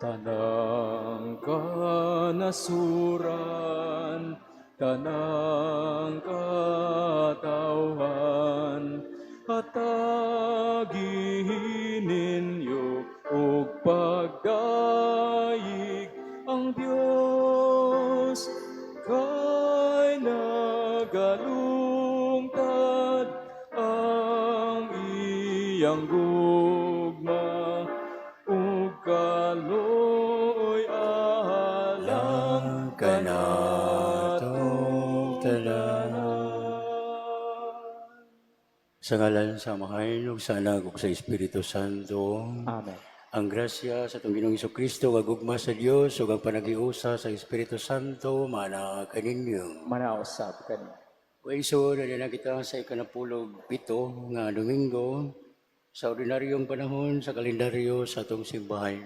Tanang kanasuran, tanang katawhan, hatagi ninyo og pagdayeg ang Dios, kay nagalungtad ang iyang gugma ug kaluoy alang kanatong tanan. Sa ngalan sa Amahan ug sa Anak ug sa Espiritu Santo. Amen. Ang grasya sa atong Ginoong Kristo, ug gugma sa Dios ug ang panaghiusa sa Espiritu Santo maanaa kaninyo. Manaa usab kaniyo. Mga igsoon, na kita sa ikanapulog pito nga Domingo sa ordinaryong panahon sa kalendaryo sa atong simbahan.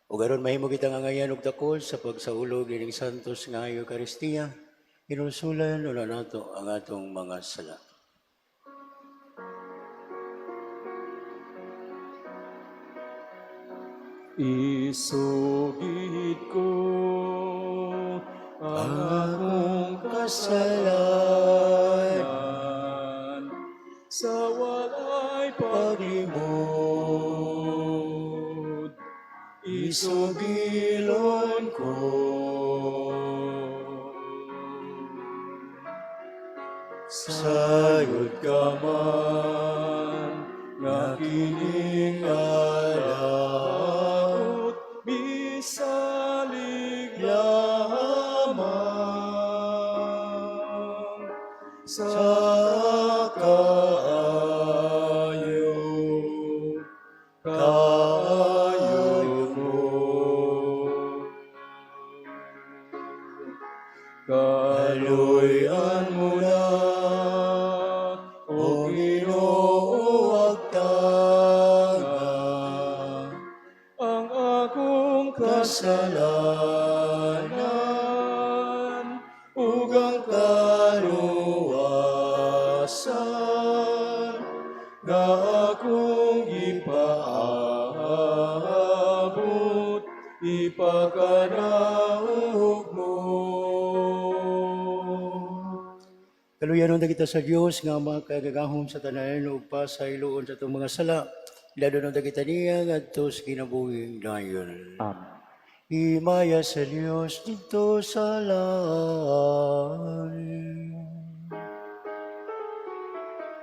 Ug aron mahimo kitang angayan og dakos sa pagsaulog ining santos nga Eukaristiya, hinulsulan una nato ang atong mga sala. Isugid ko ang akong kasalanan kasalanan sa walay paglimod paglimod. Isugilon ko. Sayod ka man nga kining alaot misalig lamang sa kaayo kaayo mo. Kaluy-an mo na, O Ginoo, agtanga ang akong kasalanan ug ang kaluwasan nga akong gipaabot, ipakanaog mo. Kaluyanon kita sa Dios nga makagagahom sa tanan ug pasayloon sa atong mga sala. Iladlonon kita niya ngadto sa kinabuhing dayon. Amen. Himaya sa Dios didto sa langit.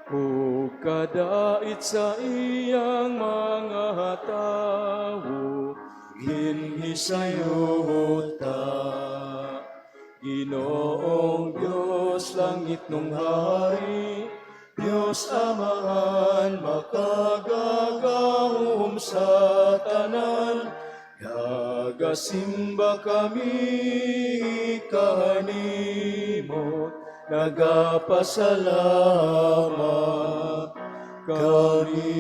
Ug kadait sa iyang mga tawo, dinhi sa yuta. Ginoong Diyos, langitnong hari, Diyos Amahan, makagagahom sa tanan, nagasimba kami kanimo, nagapasalamat kami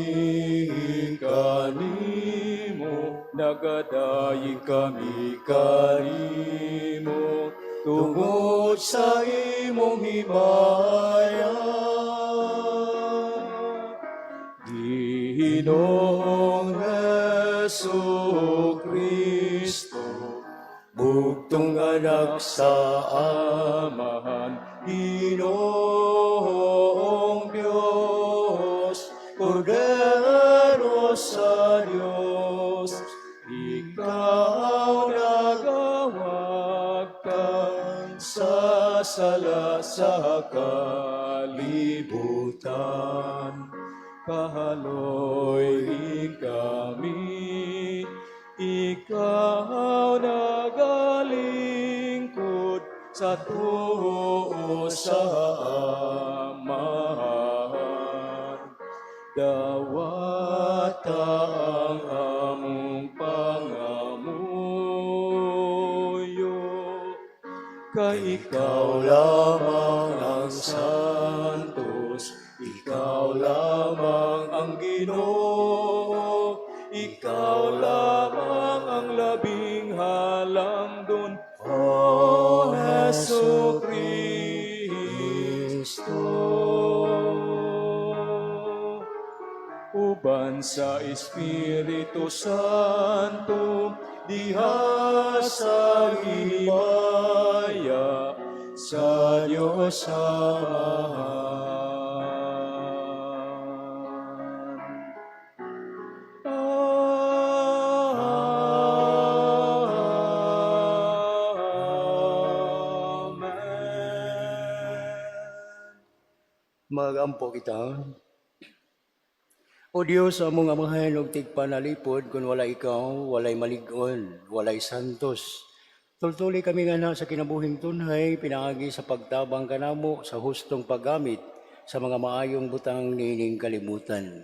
kanimo, nagadayeg kami kanimo, tungod sa imong himaya. Ginoong Hesu Kristo, bugtong anak sa Amahan, Ginoong Diyos, Kordero sa Diyos, ikaw nagawagtang sa sala sa kalibutan. Kahaloy kami, ikaw nagalingkod sa tuo sa Amahan. Dawata ang among pangamuyo, kay ikaw lamang ang santos, ikaw lamang ang Ginoo, ikaw lamang ang labing halangdon, O Hesu Kristo. Uban Uban sa Espiritu Santo, diha sa himaya sa Diyos Amahan. Amen. Magampo kita. O Dios, among Amahan ug tigpanalipod, kung wala ikaw, walay malig-on, walay santos. Tultuli kami nga na sa kinabuhing tunhay, pinaagi sa pagtabang kanamo sa hustong paggamit sa mga maayong butang niining kalibutan.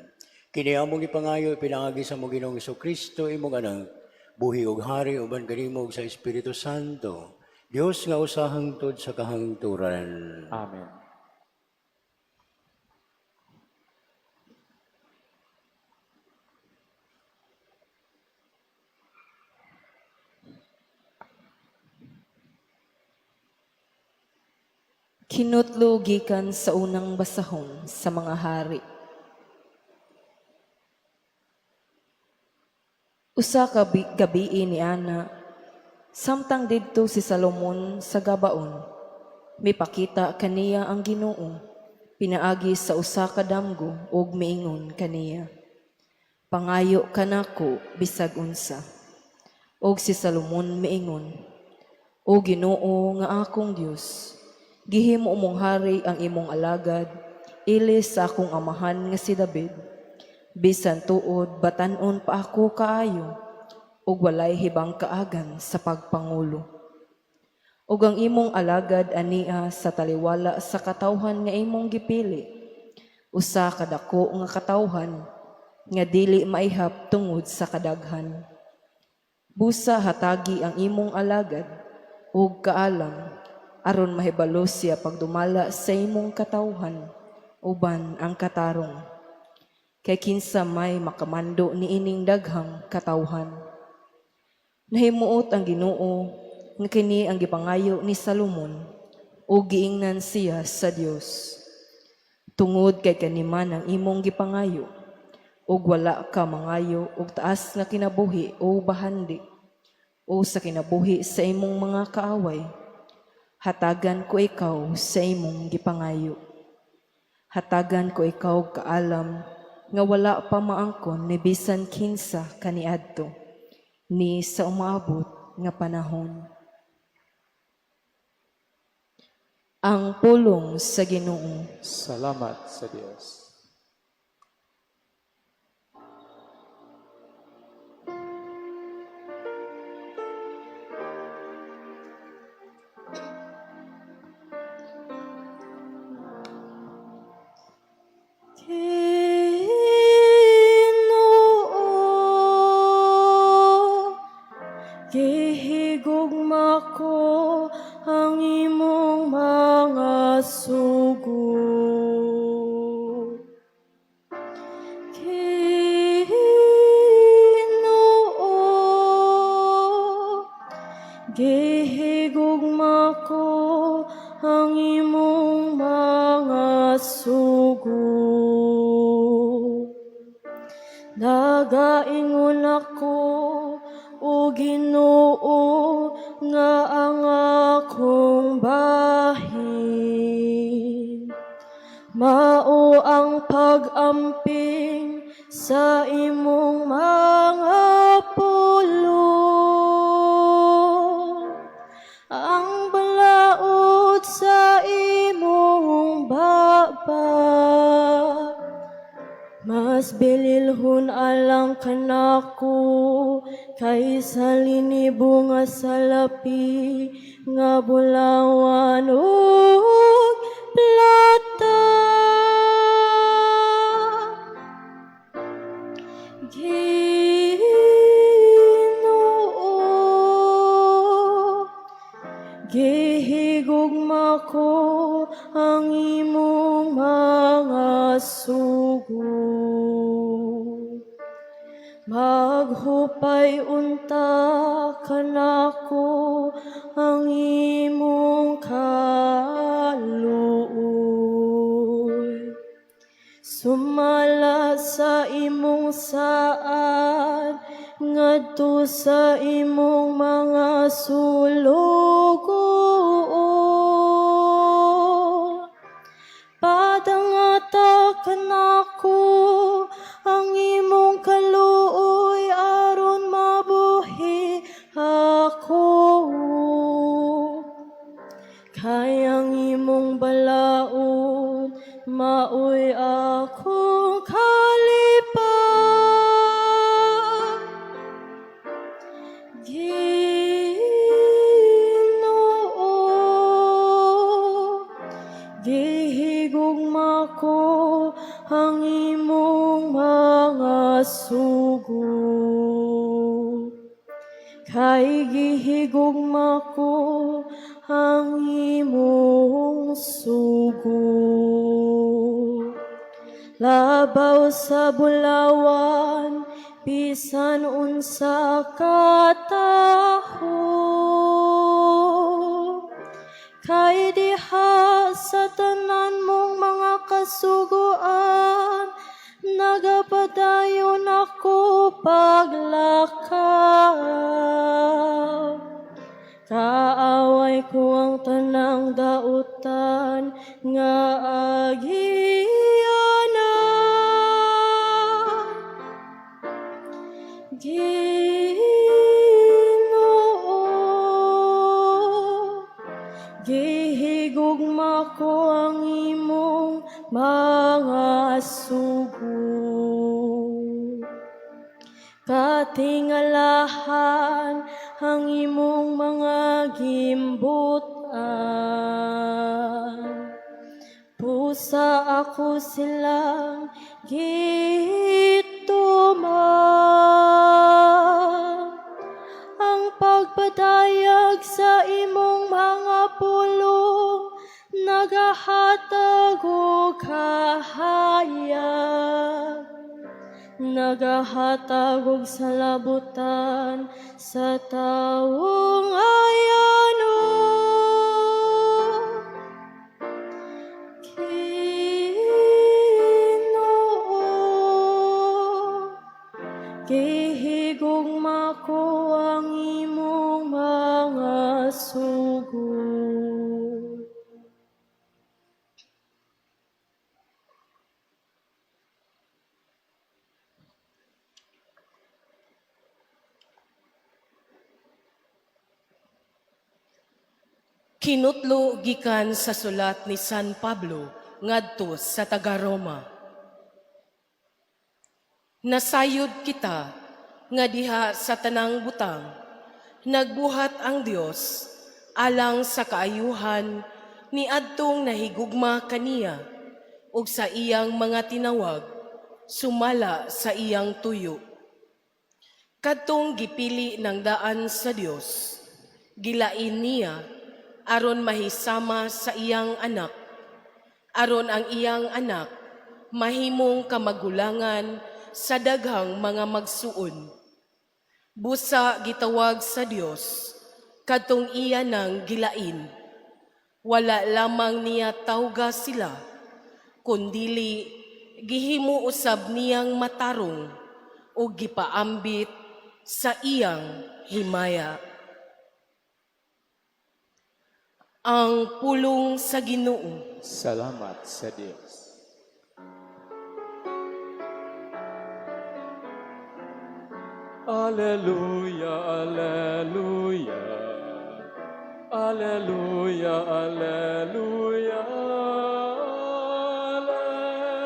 Kini among ipangayo pinaagi sa among Ginoong Kristo, imong anak, buhi ug hari uban kanimo ug sa Espiritu Santo. Dios nga usa hangtod sa kahangturan. Amen. Kinutlo gikan sa unang basahon sa mga hari. Usa ka gabii ni ana, samtang didto si Salomon sa Gabaon, mipakita kaniya ang Ginoo, pinaagi sa usa ka damgo ug miingon kaniya, "Pangayo kanako bisag unsa." Og si Salomon miingon, "O Ginoo nga akong Dios, gihimo mong hari ang imong alagad, ilis sa akong amahan nga si David. Bisan tuod batan-on pa ako kaayo, ug walay hibang kaagan sa pagpangulo. Ug ang imong alagad ania sa taliwala sa katawhan nga imong gipili, usa ka dako nga katawhan nga dili maihap tungod sa kadaghan. Busa hatagi ang imong alagad og kaalam aron mahibalo siya pagdumala sa imong katawhan uban ang katarong. Kay kinsa may makamando niining daghang katawhan?" Nahimuot ang Ginoo nga kini ang gipangayo ni Salomon ug giingnan siya sa Dios, "Tungod kay kani man ang imong gipangayo ug wala ka mangayo og taas nga kinabuhi o bahandi o sa kinabuhi sa imong mga kaaway, hatagan ko ikaw sa imong gipangayo. Hatagan ko ikaw og kaalam nga wala pa maangkon ni bisan kinsa kaniadto ni sa umaabot nga panahon." Ang pulong sa Ginoo. Salamat sa Dios. Ginoo, gihigugma ko ang imong mga sugo. Ginoo, gihigugma ko ang imong mga sugo. Nagaingon ako, o Ginoo, nga ang akong bahin mao ang pag-amping sa imong mga pulong. Ang balaod sa imong baba mas bililhon alang kanako kaysa linibo nga salapi nga bulawan ug plata. Ginoo, gihigugma ko ang imong mga sugo. Maghupay unta kanako ang imong kaluoy. Sumala sa imong ko sa imong mga sulugoon. Padangata kanako ang imong kaluoy aron mabuhi ako. Kay ang imong balaod maoy akong kalipay. Ginoo, gihigugma ko ang imong mga sugo. Kay gihigugma ko ang imong sugo. Labaw sa bulawan, bisan unsa ka taho. Kay diha sa tanan mong mga kasuguan, nagapadayon ako paglakaw. Kaaway ko ang tanang dautan nga agiana. Ginoo, gihigugma ko ang imong mga sugo. Katingalahan ang imong mga gimbutan. Busa ako silang gituman. Ang pagpadayag sa imong mga pulong nagahatag og kahayag, nagahatag og salabutan sa tawong ayano. Ginoo, gihigugma ko ang imong mga sugo. Kinutlo gikan sa sulat ni San Pablo ngadto sa taga-Roma. Nasayod kita nga diha sa tanang butang nagbuhat ang Dios alang sa kaayuhan ni adtong nahigugma kaniya ug sa iyang mga tinawag sumala sa iyang tuyo. Kadtong gipili ng daan sa Dios, gilain niya aron mahisama sa iyang anak, aron ang iyang anak mahimong kamagulangan sa daghang mga magsuon. Busa gitawag sa Dios kadtong iya nang gilain. Wala lamang niya tawga sila, kundili gihimo usab niyang matarong ug gipaambit sa iyang himaya. Ang pulong sa Ginoo. Salamat sa Dios. Alleluia, alleluia. Alleluia, alleluia.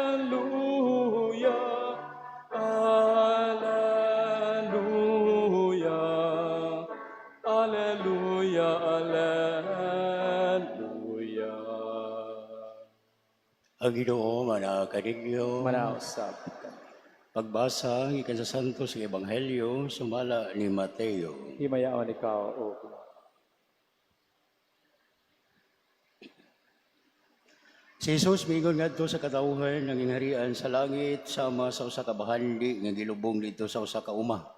Alleluia. Alleluia. Alleluia, alleluia. Ang Ginoo manaa kaninyo. Manausab kami. Pagbasa gikan sa Santos nga Ebanghelyo sumala ni Mateo. Himayaon ikaw, O Ginoo. Si Jesus miingon ngadto sa katawhan ang gingharian sa langit sama sa usa ka bahandi nga gilubong didto sa usa ka uma.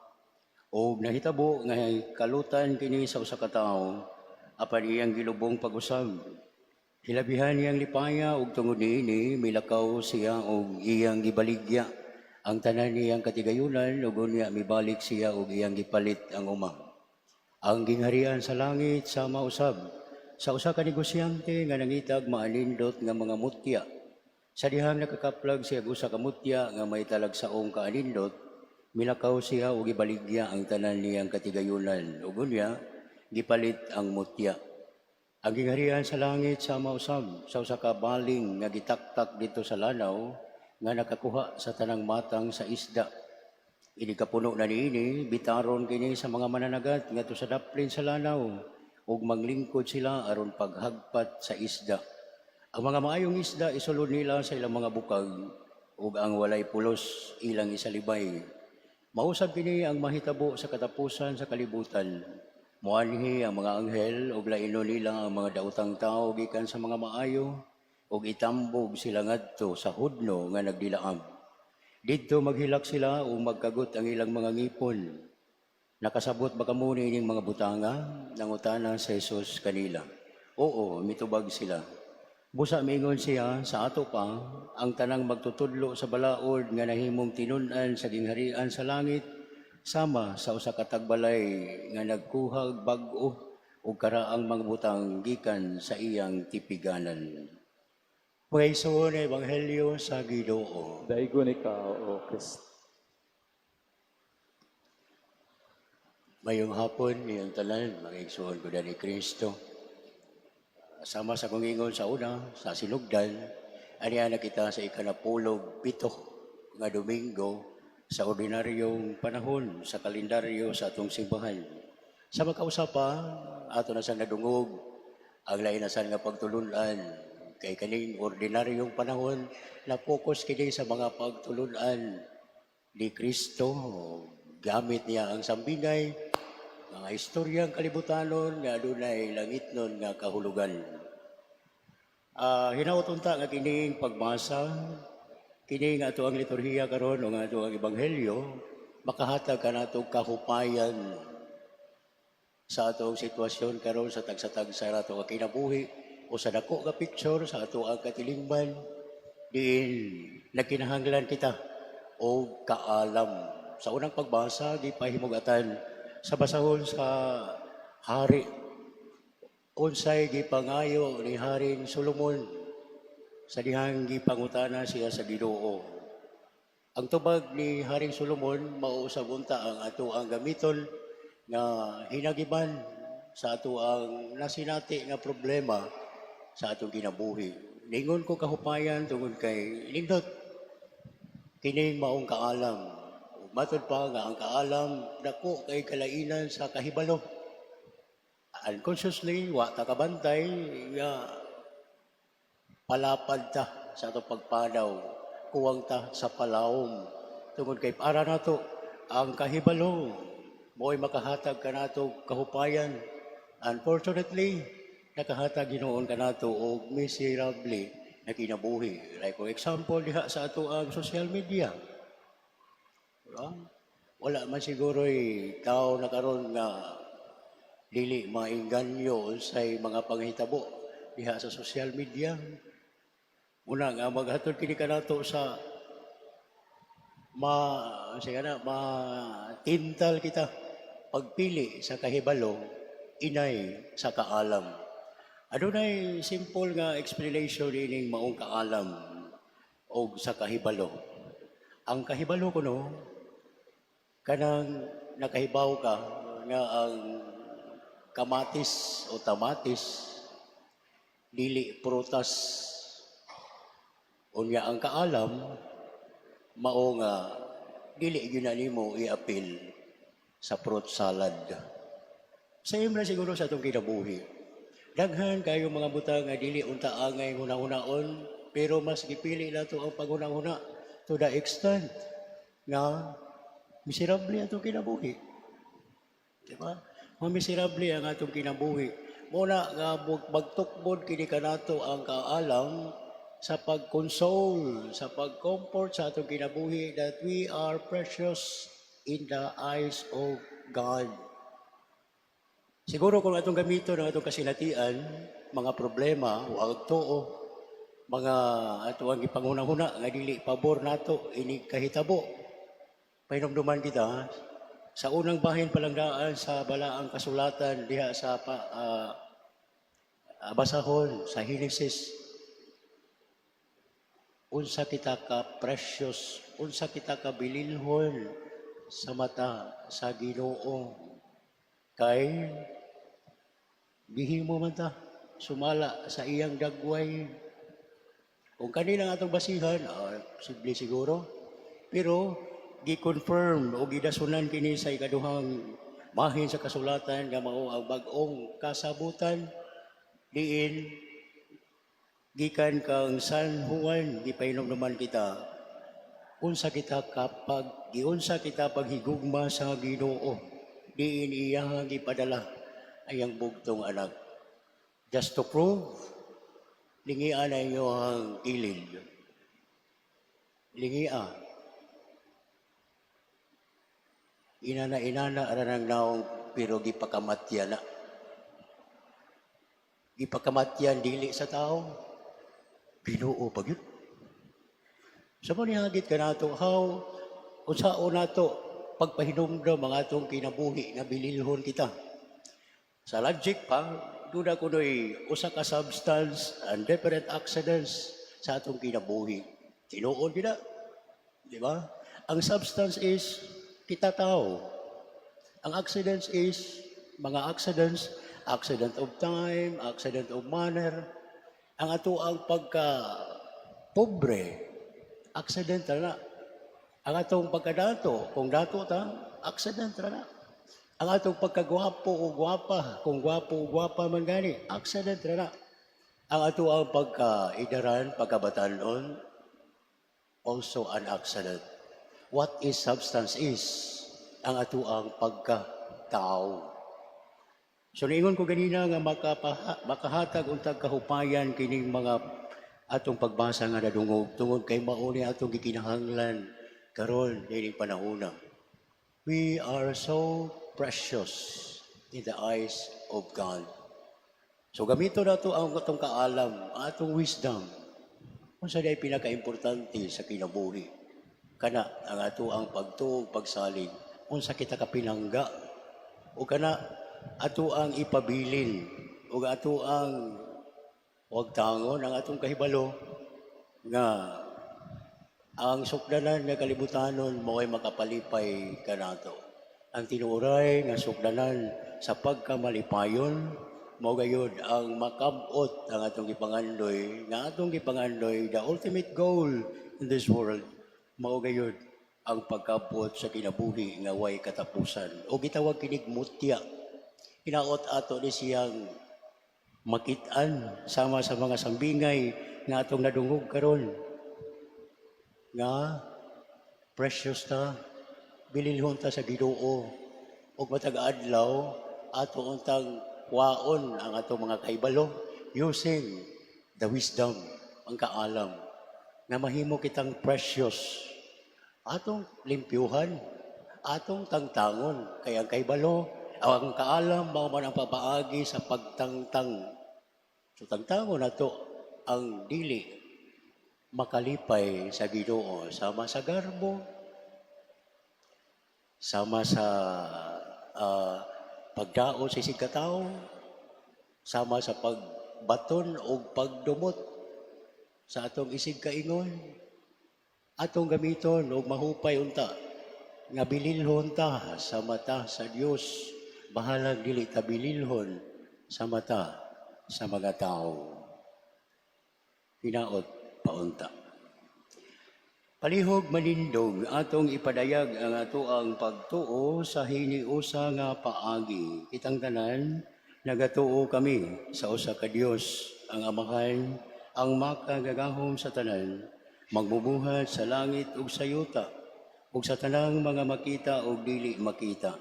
Og nahitabo nga kalutan kini sa usa ka tawo apan iyang gilubong pag-usab. Hilabihan niyang lipaya ug tungod niini milakaw siya og iyang gibaligya Ang tanan niyang katigayunan ug unya mibalik siya ug iyang gipalit ang uma. Ang gingharian sa langit sama usab sa usa ka negosyante nga nangitag maanindot nga mga mutya. Sa dihang nakakaplag siya og usa ka mutya nga may talagsaong kaanindot, milakaw siya ug gibaligya ang tanan niyang katigayunan ug unya gipalit ang mutya. Ang gingharian sa langit sama usab sa usa ka baling nga gitaktak didto sa lanaw nga nakakuha sa tanang matang sa isda. Inig kapuno na niini, bitaron kini sa mga mananagat ngadto sa daplin sa lanaw ug maglingkod sila aron paghagpat sa isda. Ang mga maayong isda isulod nila sa ilang mga bukag ug ang walay pulos ilang isalibay. Mao usab kini ang mahitabo sa katapusan sa kalibutan. Moanhi ang mga anghel ug lainon nila ang mga daotang tawo gikan sa mga maayo ug itambog sila ngadto sa hudno nga nagdilaab. Didto maghilak sila ug magkagot ang ilang mga ngipon. Nakasabot ba kamo niining mga butanga? Nangutana si Jesus kanila. Oo, mitubag sila. Busa miingon siya sa ato pa, ang tanang magtutudlo sa balaod nga nahimong tinun-an sa gingharian sa langit, sama sa usa ka tagbalay nga nagkuha og bag-o ug karaang mga butang gikan sa iyang tipiganan. Mga igsoon, Ebanghelyo sa Ginoo. Daygon ikaw, O Kristo. Maayong hapon, inyong tanan, mga igsoon ko ni Kristo. Sama sa kong ingon sa una, sa sinugdan, aniya na kita sa ikanapulog pito nga Domingo sa ordinaryong panahon sa kalendaryo sa atong simbahan. Sa makausa pa, ato na sang nadungog ang lain na nga pagtulunan kay kaning ordinaryong panahon na focus kini sa mga pagtulunan ni Kristo. Gamit niya ang sambingay, mga istoryang kalibutanon nga adunay langitnon nga kahulugan. Hinaot unta nga kining pagbasa, kini nga ato ang liturhiya karon o nga ato ang ebanghelyo, makahatag kanato og kahupayan sa atong sitwasyon karon sa tagsa-tagsa nato nga kinabuhi o sa dako nga picture sa ato ang katilingban diin nagkinahanglan kita og kaalam. Sa unang pagbasa, gipahimugatan sa basahon sa hari unsay gipangayo ni Haring Solomon sa dihang gipangutana siya sa Ginoo. Ang tubag ni Haring Solomon mao usab unta ang ato ang gamiton nga hinagiban sa ato ang nasinati nga problema sa atong kinabuhi. Ningon ko kahupayan tungod kay nindot kining maong kaalam. Ug matud pa nga ang kaalam dako kay kalainan sa kahibalo. Unconsciously, wa ta kabantay nga palapad ta sa atong pagpanaw, kuwang ta sa palawom. Tungod kay para nato ang kahibalo mo'y makahatag kanato kahupayan. Unfortunately, nakahatag hinuon kanato og miserable na kinabuhi. Like for example, diha sa ato ang social media. Diba? Wala man siguro'y tao na karon nga dili maingganyo unsay mga panghitabo diha sa social media. Una nga maghatod kini kanato sa ma sige na matintal kita pagpili sa kahibalo inay sa kaalam. Adunay simple nga explanation ining maong kaalam og sa kahibalo. Ang kahibalo kuno kanang nakahibaw ka nga ang kamatis o tamatis dili prutas. Unya ang kaalam mao nga dili gyud na nimo iapil sa fruit salad. Same na siguro sa atong kinabuhi. Daghan kayo mga butang nga dili unta angay huna-hunaon, pero mas gipili nato ang paghuna-huna to the extent nga miserable atong kinabuhi. Di ba? Miserable ang atong kinabuhi. Muna nga magtukbod kini kanato ang kaalam sa pag-console, sa pag-comfort sa atong kinabuhi that we are precious in the eyes of God. Siguro kung atong gamiton ang atong kasinatian, mga problema o ang tuo, Mga ato ang gipanghuna-huna nga dili pabor nato ini kahitabo. Pahinumduman kita sa unang bahin palang daan sa balaang kasulatan diha sa basahon sa Genesis, unsa kita ka precious, unsa kita ka bililhon sa mata sa Ginoo, kay gihimo man ta sumala sa iyang dagway. Kung kanila atong basihan, posible siguro, pero gi-confirm o gidasunan kini sa ikaduhang bahin sa kasulatan nga mao ang bag-ong kasabutan, diin gikan kang San Juan gipahinomduman kita unsa kita kapag giunsa kita paghigugma sa Ginoo, diin iya gipadala ay ang bugtong anak just to prove, lingia na inyo ang kilid, lingia, inana inana ra nang naong, pero gipakamatya na, gipakamatyan dili sa tao, Ginoo pa gyud. Sa mo nihagit ka nato how unsaon nato pagpahinumdom ang atong kinabuhi nga bililhon kita. Sa logic pa, duna kuno'y usa ka substance and different accidents sa atong kinabuhi. Tinuod gyud na. Di ba? Ang substance is kita tao. Ang accidents is mga accidents, accident of time, accident of manner. Ang ato ang pagka pobre, accident na. Ang atong pagkadato, kung dato ta, accident na. Ang atong pagkagwapo o gwapa, kung gwapo o gwapa man gani, accident na. Ang ato ang pagkaidaran, pagkabatanon, also an accident. What is substance is ang ato ang pagkatao. So niingon ko ganina nga makahatag untag kahupayan kining mga atong pagbasa nga nadungog tungod kay mao ni atong gikinahanglan karon nining panahona. We are so precious in the eyes of God. So gamito nato ang atong kaalam, atong wisdom. Unsa day pinakaimportante sa kinabuhi? Kana ang ato ang pagtuo, pagsalig. Unsa kita kapinangga o kana ato ang ipabilin o ato ang wagtangon ang atong kahibalo nga ang sukdanan nga kalibutanon mao'y makapalipay kanato. Ang tinuoray nga sukdanan sa pagkamalipayon mao gayud ang makabot ang atong gipangandoy, nga atong gipangandoy, the ultimate goal in this world mao gayud ang pagkabot sa kinabuhi nga way katapusan o gitawag kinig mutya. Hinaot ato ni siyang makit-an sama sa mga sambingay nga atong nadungog karon nga precious ta, bililhon ta sa Ginoo, ug matag adlaw ato untang kwaon ang atong mga kahibalo using the wisdom, ang kaalam nga mahimo kitang precious, atong limpyuhan, atong tangtangon, kay ang kahibalo, ang kaalam mao man ang papaagi sa pagtangtang. So tangtangon nato ang dili makalipay sa Ginoo, sama sa garbo, sama sa pagdaot sa isig katawo, sama sa pagbaton o pagdumot sa atong isig kaingon. Atong gamiton og mahupay unta nga bililhon ta sa mata sa Dios, bahalag dili ta bililhon sa mata sa mga tao. Hinaot paunta. Palihog manindog, atong ipadayag ang atoang pagtuo sa hiniusa nga paagi. Kitang tanan, nagatuo kami sa usa ka Dios, ang Amahan, ang makagagahom sa tanan, magbubuhat sa langit ug sa yuta, ug sa tanang mga makita ug dili makita.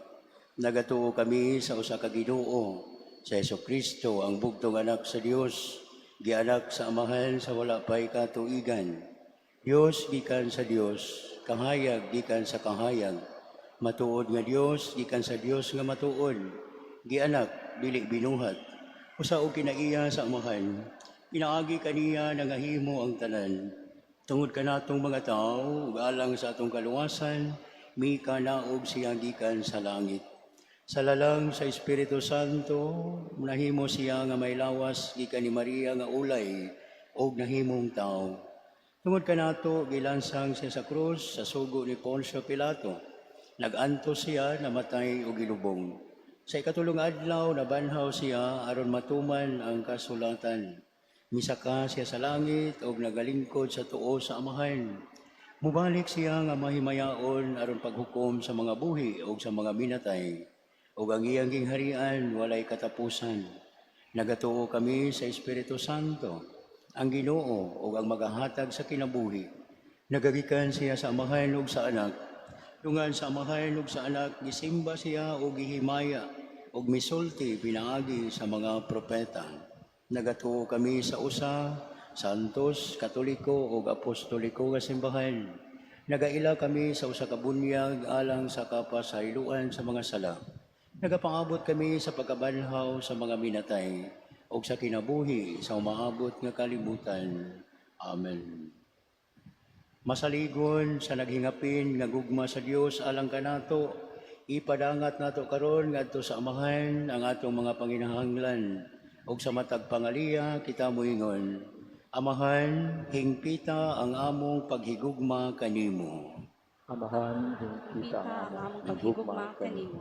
Nagatuo kami sa usa ka Ginoo, sa Hesukristo, ang bugtong anak sa Dios, gianak sa Amahan sa wala pa'y katuigan. Dios gikan sa Dios, kahayag gikan sa kahayag, matuod nga Dios gikan sa Dios nga matuod, gianak, dili binuhat, usa og kinaiya sa Amahan. Pinaagi kaniya nangahimo ang tanan. Tungod kanatong mga tao ug alang sa atong kaluwasan, mikanaog siya gikan sa langit. Sa lalang sa Espiritu Santo, nahimo siya nga may lawas gikan ni Maria nga ulay ug nahimong tao. Tungod kanato gilansang siya sa krus sa sugo ni Poncio Pilato. Nag-antos siya, namatay ug gilubong. Sa ikatulong adlaw nabanhaw siya aron matuman ang kasulatan. Misaka siya sa langit ug nagalingkod sa tuo sa Amahan. Mubalik siya nga mahimayaon aron paghukom sa mga buhi ug sa mga minatay. Ug ang iyang gingharian walay katapusan. Nagatuo kami sa Espiritu Santo, ang Ginoo ug ang magahatag sa kinabuhi. Nagagikan siya sa Amahan ug sa Anak. Dungan sa Amahan ug sa Anak gisimba siya ug gihimaya ug misulti pinaagi sa mga propeta. Nagatuo kami sa usa, Santos, Katoliko ug Apostoliko nga simbahan. Nagaila kami sa usa ka bunyag alang sa kapasayloan sa mga sala. Nagapangabot kami sa pagkabanhaw sa mga minatay ug sa kinabuhi sa umaabot nga kalibutan. Amen. Masaligon sa naghingapin nga gugma sa Dios alang kanato, ipadangat nato karon ngadto sa Amahan ang atong mga panginahanglan ug sa matag pangaliya kita moingon, Amahan, hingpita ang among paghigugma kanimo. Amahan, hingpita Kita ang ang among among paghigugma kanimo.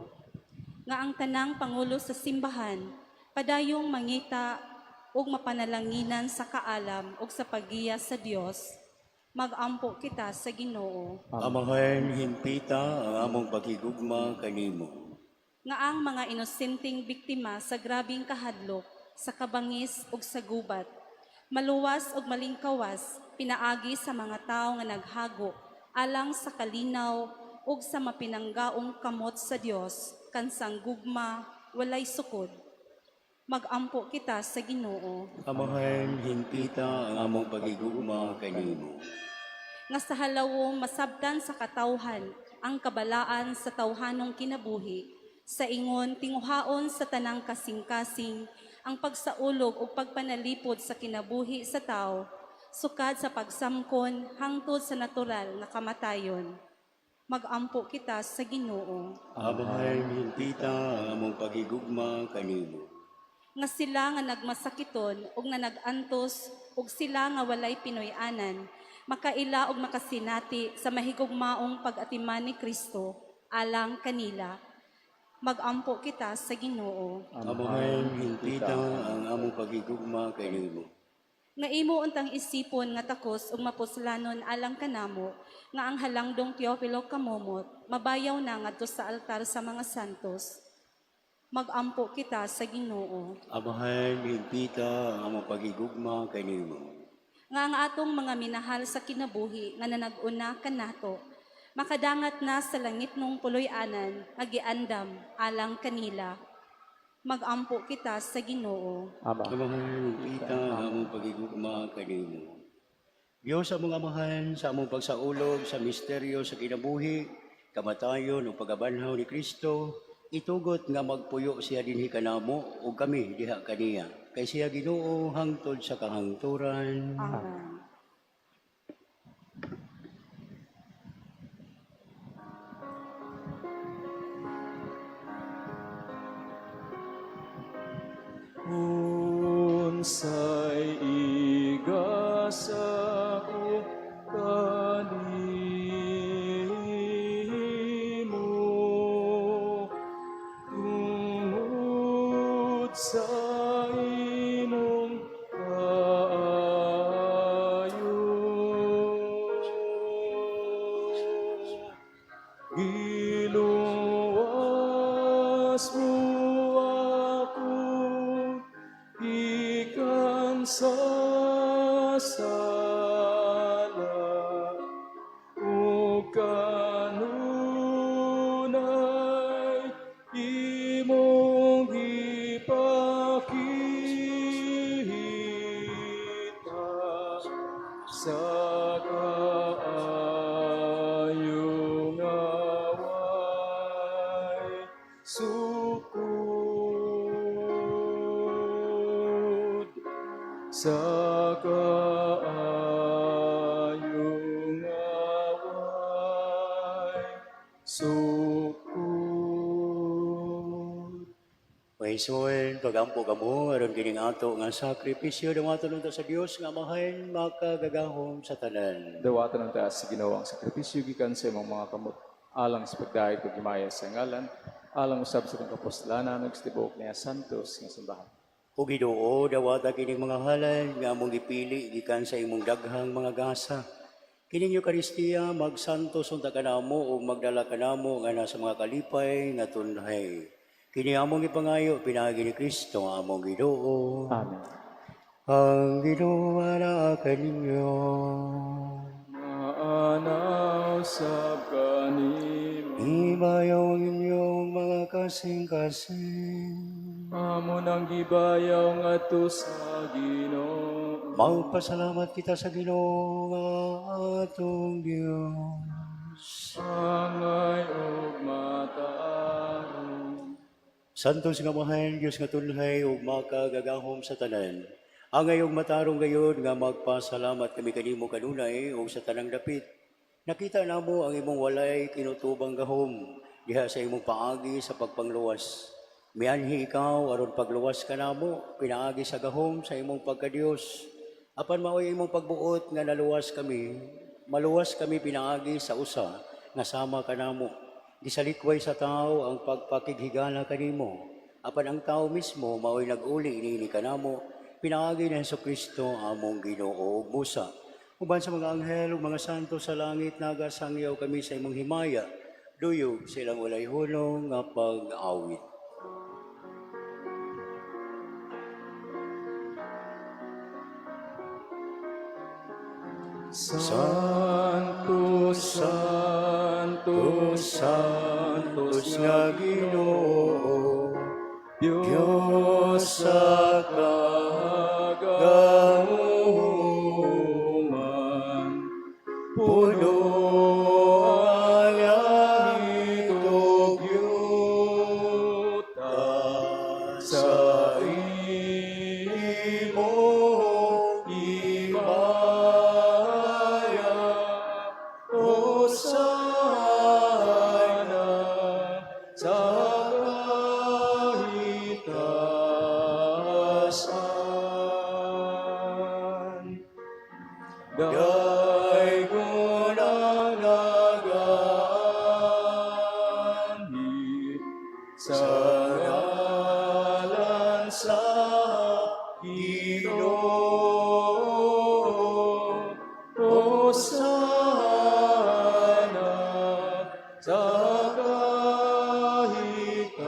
Nga ang tanang pangulo sa simbahan padayong mangita ug mapanalanginan sa kaalam ug sa paggiya sa Dios, magampo kita sa Ginoo. Amahan, hingpita ang among paghigugma kanimo. Nga ang mga inosenteng biktima sa grabeng kahadlok, sa kabangis ug sa gubat, maluwas ug malingkawas pinaagi sa mga tawo nga naghago alang sa kalinaw ug sa mapinanggaong kamot sa Dios kansang gugma walay sukod. Magampo kita sa Ginoo. Amahan, hingpita ang among paghigugma kanimo. Nga sa halawom masabtan sa katawhan ang kabalaan sa tawhanong kinabuhi, sa ingon tinguhaon sa tanang kasing-kasing ang pagsaulog ug pagpanalipod sa kinabuhi sa tao, sukad sa pagsamkon hangtod sa natural nga kamatayon. Magampo kita sa Ginoo. Amahan, hingpita ang among paghigugma kanimo. Nga sila nga nagmasakiton ug nga nagantos ug sila nga walay Pinoy-anan makaila og makasinati sa mahigugmaong pag-atiman ni Kristo alang kanila. Magampo kita sa Ginoo. Amahan, hingpita ang among paghigugma kanimo. Nga imo untang isipon nga takos ug mapuslanon alang kanamo nga ang halangdong Teofilo Camomot mabayaw na ngadto sa altar sa mga santos. Magampo kita sa Ginoo. Amahan, hingpita ang among paghigugma kanimo. Nga ang atong mga minahal sa kinabuhi nga nanag-una kanato makadangat na sa langit nung puloy-anan nga giandam alang kanila. Magampo kita sa Ginoo. Ama, Amahan, hingpita ang among paghigugma kanimo. Diyos among Amahan, sa among pagsaulog sa misteryo sa kinabuhi, kamatayon ug pagkabanhaw ni Kristo, itugot nga magpuyo siya dinhi kanamo ug kami diha kaniya. Kay siya Ginoo hangtod sa kahangturan. Amen. Unsay igasa ko kanimo tungod sa imong kaayo. Giluwas mo ako gikan sa sala ug kanunay imong gipakita sa kaayo nga way sukod. Sa kaayo nga way sukod. Paisuan, pagampo kamo, aron kining ato nga sakripisyo dawaton unta sa Dios nga Amahan makagagahom sa tanan. Dawatan unta sa Ginoo ang sakripisyo gikan sa imong mga kamot alang sa pagdayeg ug himaya sa ngalan, alang usab sa atong kapostolanan ug sa tibuok niya santos nga simbahan. O Ginoo, dawata kining mga halad nga among gipili gikan sa imong daghang mga gasa. Kining Eukaristiya magsantos unta kanamo ug magdala kanamo nga sa mga kalipay nga tunhay. Kini among ipangayo pinaagi ni Kristo nga among Ginoo. Amen. Ang Ginoo naa kaninyo. Maanaw sab kanimo. Ibayaw ang inyong mga kasing-kasing. Amo nang gibayaw ngadto sa Ginoo. Magpasalamat kita sa Ginoo nga atong Dios. Angay ug matarong. Santos nga Amahan, Dios nga tunhay ug makagagahom sa tanan. Angay ug matarong gayud nga magpasalamat kami kanimo kanunay ug sa tanang dapit. Nakita namo ang imong walay kinutubang gahom diha sa imong paagi sa pagpangluwas. Mianhi ikaw aron pagluwas kanamo pinaagi sa gahom sa imong pagkadios. Apan maoy imong pagbuot nga naluwas kami, maluwas kami pinaagi sa usa nga sama kanamo. Gisalikway sa tao ang pagpakighigala kanimo. Apan ang tao mismo maoy nag-uli niini kanamo pinaagi ni Hesukristo among Ginoo ug Busa. Uban sa mga anghel ug mga santo sa langit nagasangyaw kami sa imong himaya. Duyog silang walay hunong nga pag-awit. Santo, Santo, Santos nga Ginoo, Diyos sa kagahuman, puno ang langit ug yuta sa imong himaya. Hosana sa kahitasan. Daygon ang nagaanhi sa ngalan sa Ginoo. Hosana sa kahitasan.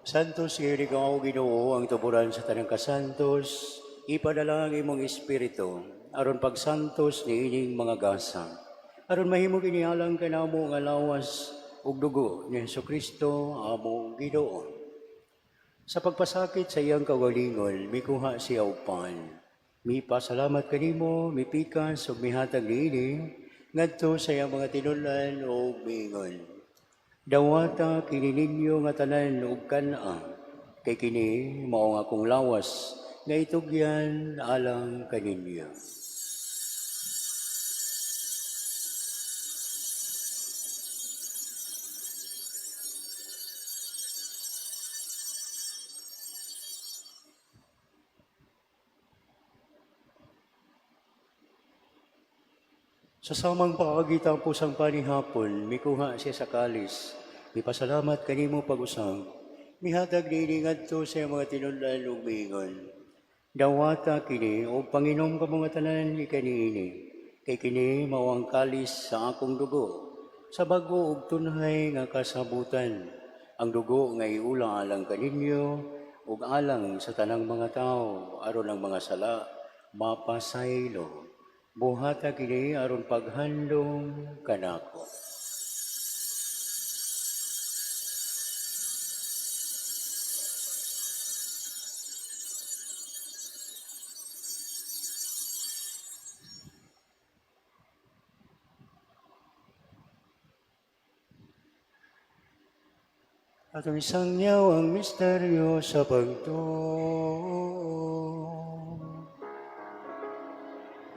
Santos ikaw, Ginoo, ang tuburan sa tanang kasantos, ipadala ang imong espiritu aron pagsantos niining mga gasa. Aron mahimo kinialang kanamo nga lawas ug dugo ni Hesukristo among Ginoo. Sa pagpasakit sa iyang kaugalingon, mikuha siya og pan. Mipasalamat kanimo, mipikas ug mihatag niini ngadto sa iyang mga tinun-an ug miingon. Dawata kini ninyo nga tanan ug kan-a, kay kini mao ang akong lawas nga itugyan alang kaninyo. Sa samang paagi tapos ang panihapon, mikuha siya sa kalis. Mipasalamat kanimo pag-usab. Mihatag niini ngadto sa iyang mga tinun-an ug miingon. Dawata kini ug panginom kamo nga tanan kaniini. Kay kini mao ang kalis sa akong dugo, sa bag-o ug tunhay nga kasabutan. Ang dugo nga iula alang kaninyo ug alang sa tanang mga tawo aron ang mga sala mapasaylo. Buhata kini aron paghandom kanako. Atong isangyaw ang misteryo sa pagtuo.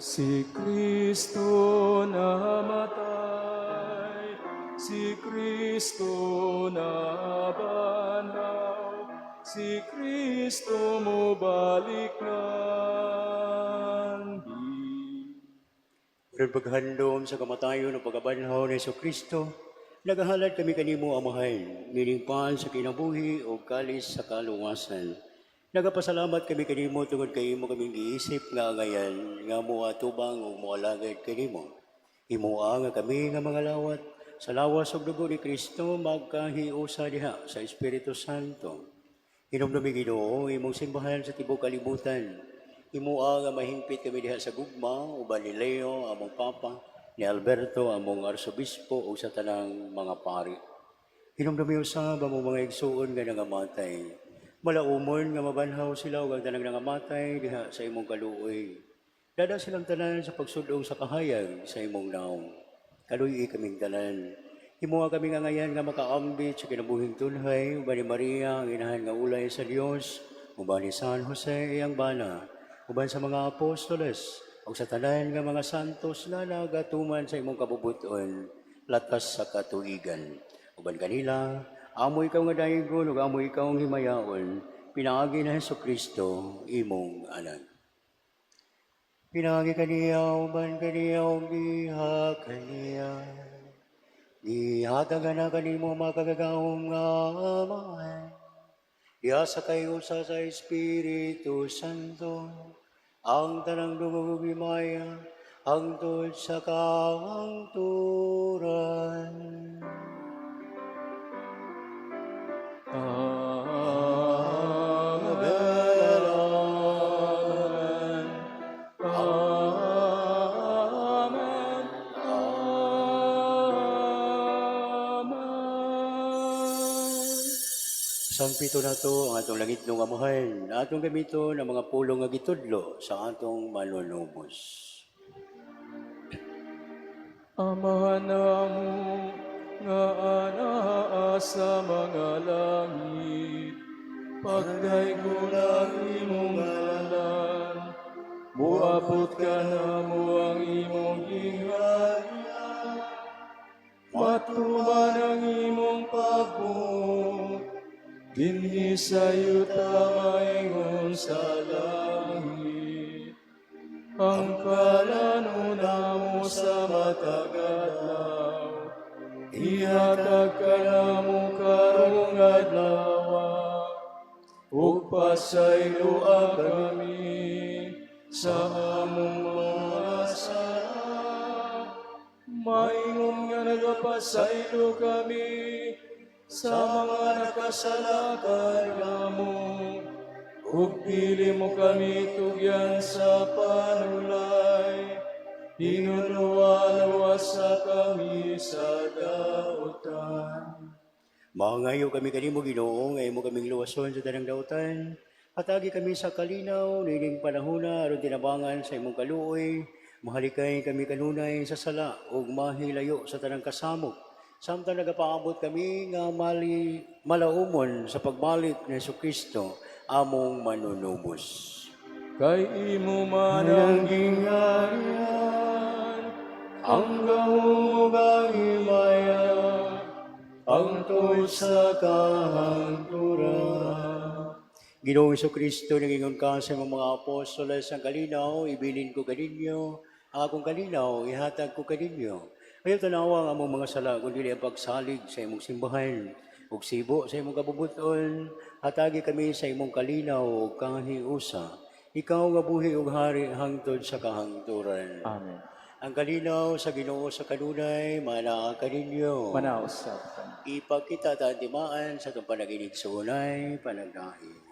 Si Kristo namatay, si Kristo nabanhaw, si Kristo mobalik nandi. Aron paghandom sa kamatayon ug pagkabanhaw ni Kristo, nagahalad kami kanimo, Amahan, niining pan sa kinabuhi ug kalis sa kaluwasan. Nagapasalamat kami kanimo tungod kay imo kaming giisip nga angayan nga moatubang ug moalagad kanimo. Himoa nga kami nga mga lawat sa lawas ug dugo ni Kristo magkahiusa diha sa Espiritu Santo. Hinumdumi, Ginoo, imong simbahan sa tibuok kalibutan. Himoa nga mahingpit kami diha sa gugma uban ni Leo among Papa, ni Alberto among Arsobispo ug sa tanang mga pari. Hinumdumi usab among mga igsuon nga nangamatay. Malaumon nga mabanhaw sila ug ang tanang nangamatay diha sa imong kaluoy. Dad-a silang tanan sa pagsud-ong sa kahayag sa imong naong. Kaluy-i kaming tanan. Himoa kami nga angayan nga makaambit sa kinabuhing tunhay, uban ni Maria, ang inahan nga ulay sa Dios, uban ni San Jose iyang bana, uban sa mga apostoles, ug sa tanan nga mga santos nga nagatuman sa imong kabubuton, latas sa katuigan. Uban kanila, amo ikaw nga daygon ug amo ikaw ang himayaon, pinaagi ni Hesus Kristo, imong anak. Pinaagi kaniya, uban kaniya, ug diha kaniya. Gihatag na kanimo makagagahom nga Amahan. Diha sa kahiusa sa Espiritu Santo, ang tanang dungog ug himaya, hangtod sa kahangturan. Amen. Amen. Amen. Sangpito nato ang atong langitnong Amahan, atong gamiton ang mga pulong nga gitudlo sa atong manunubos. Amahan namo nga anaa sa mga langit, pagdaygon ang imong ngalan, muabot kanamo ang imong gingharian, matuman ang imong pagbuot, dinhi sa yuta maingon sa langit. Ang kalanon namo sa matag adlaw, ihatag kanamo karong adlaw, ug pasayloa kami sa among mga sala, maingon nga nagapasaylo kami sa mga nakasala kanamo. Ug dili mo kami tugyan sa panulay, hinunuwa-luwasa kami sa dautan. Mangayo kami kanimo, Ginoo, nga imo kaming luwason sa tanang dautan. Hatagi kami sa kalinaw niining panahona aron tinabangan sa imong kaluoy. Mahalikay kami kanunay sa sala ug mahilayo sa tanang kasamok. Samtang nagapaabot kami nga mali malaumon sa pagbalik ni Kristo among manunubos. Kay imo man ang gingharian, ang gahom ug ang himaya, hangtod sa kahangturan. Ginoong Kristo, nangingon ka sa imong mga apostoles, "Ang kalinaw, ibilin ko kaninyo, ang akong kalinaw, ihatag ko kaninyo. Ayaw tanawa ang among mga sala, kundi ang pagsalig sa imong simbahan. Ug sibo sa imong kabubuton, hatagi kami sa imong kalinaw ug kahiusa. Ikaw nga buhi ug hari hangtod sa kahangturan." Amen. Ang kalinaw sa Ginoo sa kanunay, manaa kaninyo. Manaa usab kanimo. Ipagkita ta ang timaan sa atong panag-inigsuonay, panagdait.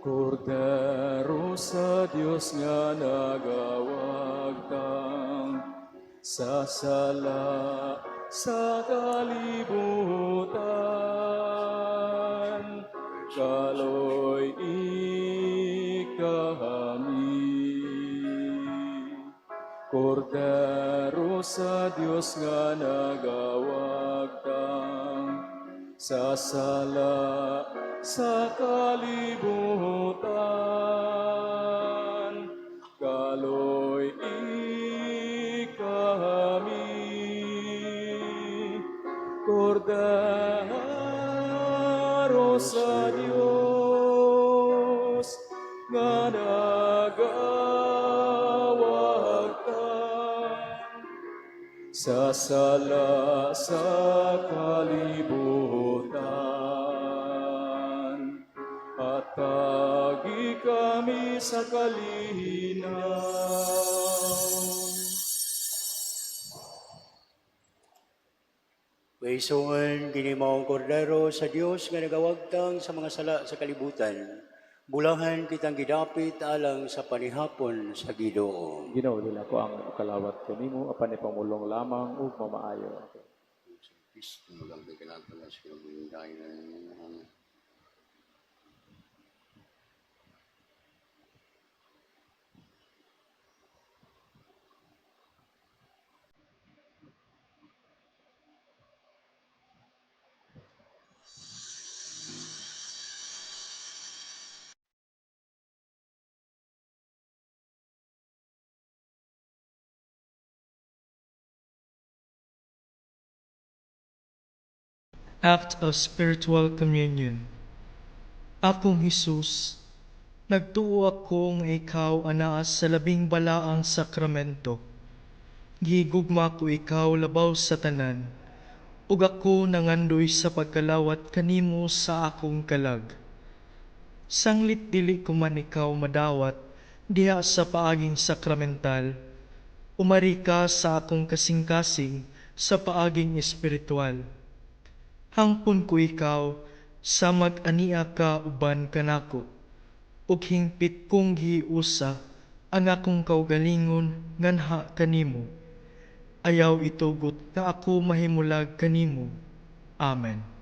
Kordero sa Dios nga nagawagtang sa sala sa kalibutan, kaloy-i kami. Kordero sa Dios nga nagawagtang sa sala sa kalibutan. Kaloy-i kami. Kordero sa Dios nga nagawagtang sa sala sa kalibutan. Hatagi kami sa kalinaw. Waisuan, kini maong kordero sa Dios nga nagawagtang sa mga sala sa kalibutan. Bulahan kitang gidapit alang sa panihapon sa Ginoo. Ginoo, dili ako ang kalawat kanimo apan ipamulong lamang ug mamaayo ako. Kristo magambay kanang sa kinabuhing dayon. Act of Spiritual Communion. Akong Hesus, nagtuo ako nga ikaw anaa sa labing balaang sakramento. Gihigugma ko ikaw labaw sa tanan, ug ako nangandoy sa pagkalawat kanimo sa akong kalag. Sanglit dili ko man ikaw madawat diha sa paaging sakramental, umari ka sa akong kasing-kasing sa paaging espiritual. Hangpon ko ikaw sa mag-ania ka uban kanako, ug hingpit kong giusa ang akong kaugalingon nganha kanimo. Ayaw itugot nga ako mahimulag kanimo. Amen.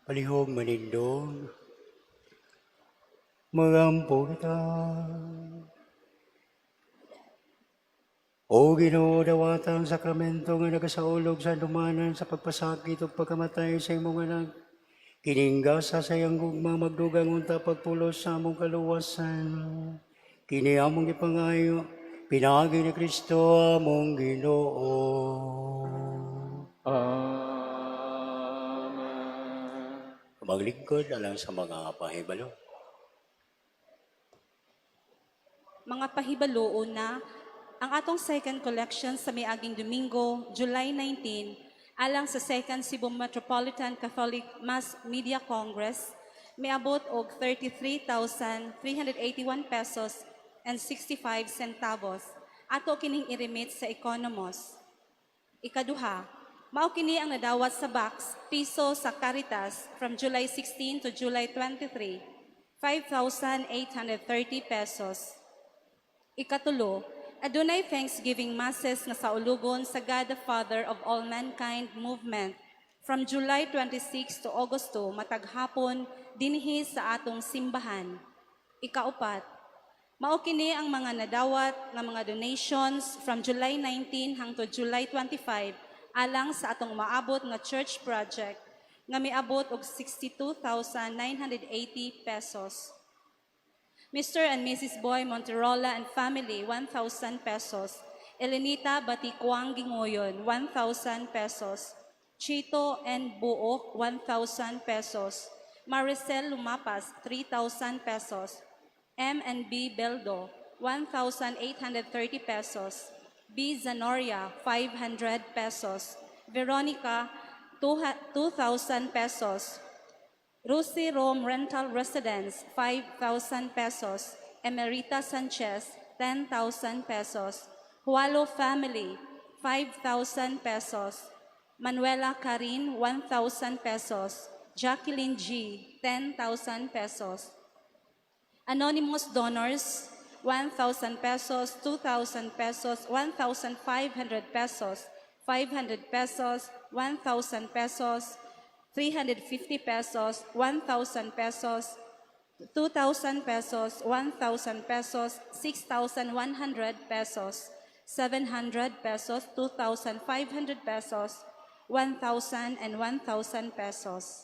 Palihog manindog. Magampo kita. O Ginoo, dawata ang sakramento nga nagasaulog sa handumanan sa pagpasakit ug pagkamatay sa imong anak. Kining gasa sa iyang gugma magdugang unta pagpulos sa among kaluwasan. Kini among gipangayo pinaagi ni Kristo among Ginoo. Amen. Maglingkod alang sa mga pahibalo. Mga pahibalo, una, ang atong second collection sa miaging Domingo, July 19, alang sa Second Cebu Metropolitan Catholic Mass Media Congress, miabot og 33,381 pesos and 65 centavos. Ato kining i-remit sa Economos. Ikaduha, mao kini ang nadawat sa box piso sa Caritas from July 16 to July 23, 5,830 pesos. Ikatulo, adunay Thanksgiving Masses nga saulugon sa God the Father of All Mankind Movement from July 26 to August 2 matag hapon dinhi sa atong simbahan. Ikaupat, mao kini ang mga nadawat nga mga donations from July 19 hangtod July 25 alang sa atong maabot nga church project nga miabot og 62,980 pesos. Mr. and Mrs. Boy Monterola and family, 1,000 pesos. Elenita Batikwang Gingoyon, 1,000 pesos. Chito and Buok, 1,000 pesos. Maricel Lumapas, 3,000 pesos. M and B Beldo, 1,830 pesos. B Zanoria, 500 pesos. Veronica, 2,000 pesos. Rusi Rome Rental Residence, 5,000 pesos. Emerita Sanchez, 10,000 pesos. Hualo Family, 5,000 pesos. Manuela Karin, 1,000 pesos. Jacqueline G, 10,000 pesos. Anonymous donors, 1,000 pesos, 2,000 pesos, 1,500 pesos, 500 pesos, 1,000 pesos, 350 pesos, 1,000 pesos, 2,000 pesos, 1,000 pesos, 6,100 pesos, 700 pesos, 2,500 pesos, 1,000 and 1,000 pesos.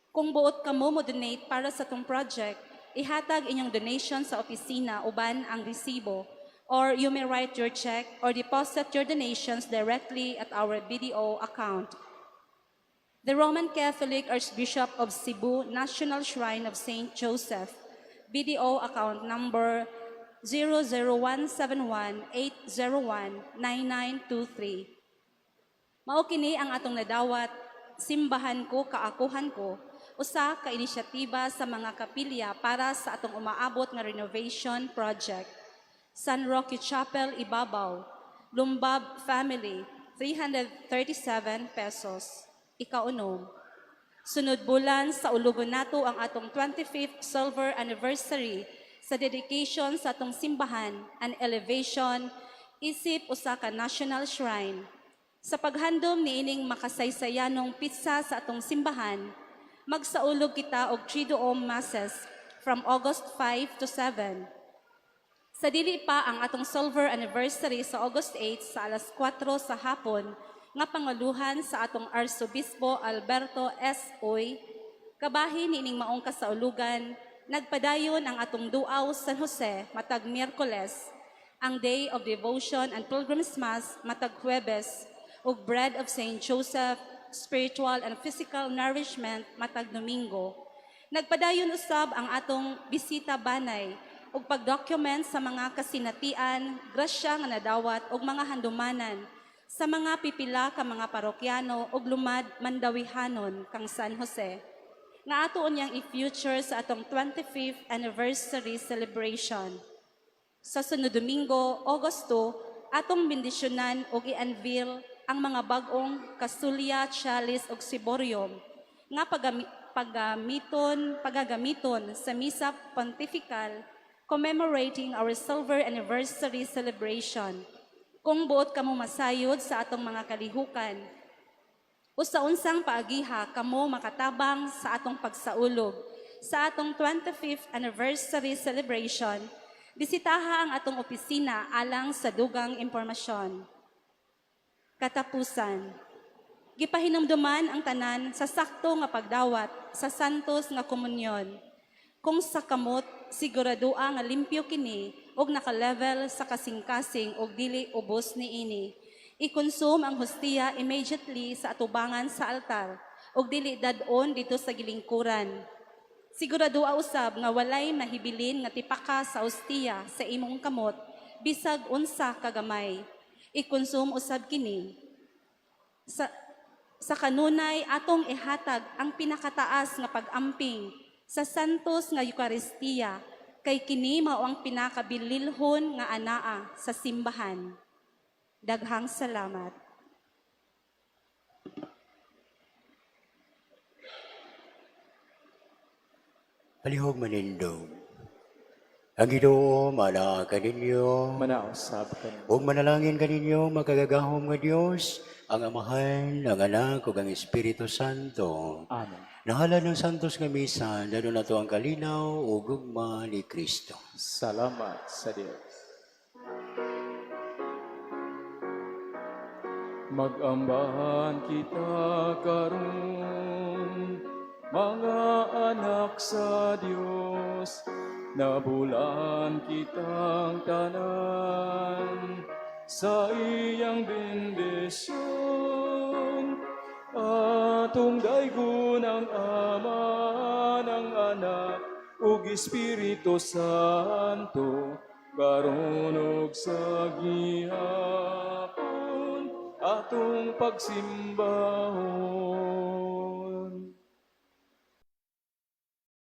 Kung buot kamo mo donate para sa atong project, ihatag inyong donation sa opisina uban ang resibo, or you may write your check or deposit your donations directly at our BDO account. The Roman Catholic Archbishop of Cebu National Shrine of St. Joseph, BDO account number 00171-801-9923. Mao kini ang atong nadawat, Simbahan Ko, Kaakuhan Ko, usa ka inisyatiba sa mga kapilya para sa atong umaabot nga renovation project. San Roque Chapel, Ibabaw, Lumbab Family, 337 pesos. Ikaunom, sunod bulan saulugon nato ang atong 25th silver anniversary sa dedication sa atong simbahan and elevation isip usa ka national shrine. Sa paghandom niining makasaysayanong petsa sa atong simbahan, magsaulog kita og Triduum Masses from August 5 to 7. Sa dili pa ang atong silver anniversary sa August 8 sa alas 4 sa hapon nga panguluhan sa atong Arsobispo Alberto S. Uy, kabahin niining maong kasaulugan, nagpadayon ang atong Duaw San Jose matag Miyerkules, ang Day of Devotion and Pilgrim's Mass matag Huwebes, ug Bread of St. Joseph, Spiritual and Physical Nourishment matag Domingo. Nagpadayon usab ang atong bisita banay ug pag-document sa mga kasinatian, grasya nga nadawat ug mga handumanan sa mga pipila ka mga parokyano ug lumad Mandawihanon kang San Jose nga ato unyang i-feature sa atong 25th anniversary celebration. Sa sunod Domingo, August 2, atong bendisyonan ug i-unveil ang mga bag-ong kasulya, chalice ug ciborium nga pagagamiton sa Misa Pontifical commemorating our silver anniversary celebration. Kung buot kamo masayod sa atong mga kalihukan, O sa unsang paagiha kamo makatabang sa atong pagsaulog sa atong 25th anniversary celebration, bisitaha ang atong opisina alang sa dugang impormasyon. Katapusan, gipahinumduman ang tanan sa sakto nga pagdawat sa santos nga komunyon. Kung sa kamot, siguradoa nga limpyo kini og naka-level sa kasing-kasing og dili ubos niini. I-consume ang hostiya immediately sa atubangan sa altar og dili dad-on didto sa gilingkuran. Siguradoa usab nga walay mahibilin nga tipaka sa hostiya sa imong kamot bisag unsa kagamay. I-consume usab kini sa kanunay. Atong ihatag ang pinakataas nga pag-amping sa santos nga Eukaristiya kay kini mao ang pinakabililhon nga anaa sa simbahan. Daghang salamat. Palihog manindog. Ang Ginoo manaa kaninyo. Manausab kaniya. Ug manalangin kaninyo makagagahom nga Dios, ang Amahan, ang Anak ug ang Espiritu Santo. Amen. Nahalad ng santos nga misa, dalo nato ang kalinaw ug gugma ni Kristo. Salamat sa Dios. Magambahan kita karon, mga anak sa Dios, nabulaan kitang tanan sa iyang bendisyon. Atong daygon ang Ama, ang Anak, ug Espiritu Santo, karon ug sa gihapon, atong pagsimbahon.